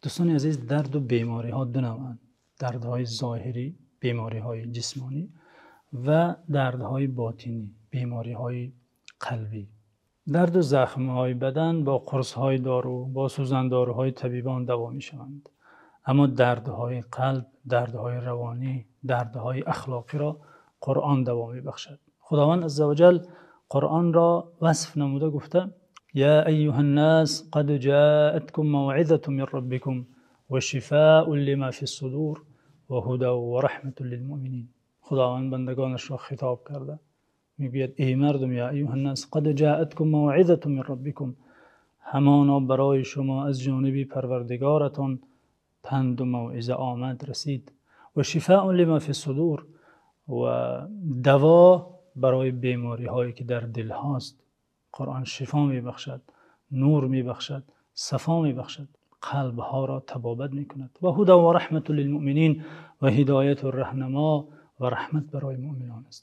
Дӯстони азиз, дард ва бемориҳо ду навъанд: дардҳои зоҳирӣ, бемориҳои ҷисмонӣ ва дардҳои ботинӣ, бемориҳои қалбӣ. Дард ва захмҳои бадан бо қурсҳои дору, бо сӯзандоруҳои табибон даво мешаванд. Аммо дардҳои қалб, дардҳои равонӣ, дардҳои ахлоқиро Қуръон даво мебахшад. Худованди азза ва ҷалл Қуръонро васф намуда гуфта: «Ё айюҳан-нос қад ҷоаткум мавъизатун мин роббикум ва шифоун лимо фис-судур ва ҳудан ва раҳматун лилмӯъминин». Худованд бандагонашро хитоб карда мегӯяд: эй мардум, ё айюҳан-нос қад ҷоаткум мавъизатун мин роббикум, ҳамоно барои шумо аз ҷониби Парвардигоратон панд ва мавъиза омад, расид. Ва шифоун лимо фис-судур, ва даво барои бемориҳое ки дар дилҳост. Қуръон шифо мебахшад, нур мебахшад, сафо мебахшад, қалбҳоро табобат мекунад. Ва ҳудан ва раҳматун лилмӯъминин, ва ҳидоят ва роҳнамо ва раҳмат барои мӯъминон аст.